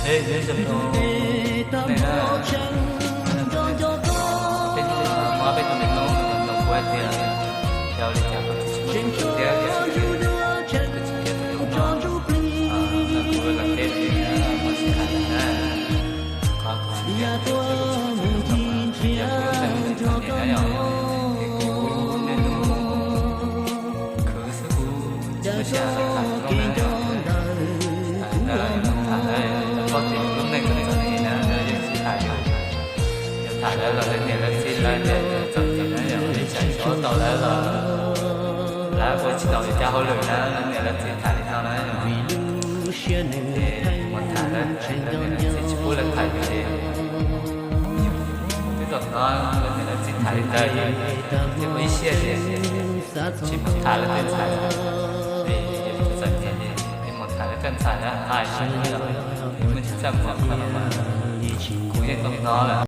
Ej, nyob zoo nej na, peb hnub no muab peb tus me noob no kuv hais tias yog li cas koj tsis muab txim tiag, koj tsis qhia tus me noob no, kuv los teb tias muab sib hais na, qhov kuv tsis qhia tus me noob no, yog kuv tus me noob no yog kuv niaj hnub khwv xwb, kuv tsis muaj sij hawm tham tus noob na yom. Tham ntawd yog tham lawv, lawv paub tias lub neej txom nyem na, lawv yeej tsis tham yus. Yog tham lawv los lawv niam lawv txiv lawv txom nyem na yom, ib tsam xyov tau lawv los lawv ua tsis tau li cas hauj lwm na, lawv niam lawv txiv tham li no na yom. Ces mus tham lawv, lawv niam lawv txiv tsis pub lawv tham yus ces yus twb tau hnov lawv niam lawv txiv tham li ntawd, ces ua ib siab ces tsis mus tham lawv tej ntxhais, vim yus txom nyem ces mus tham lawv tej ntxhais na hais muaj tsis txaj muag qhov no mas kuv yeej tau hnov lawm.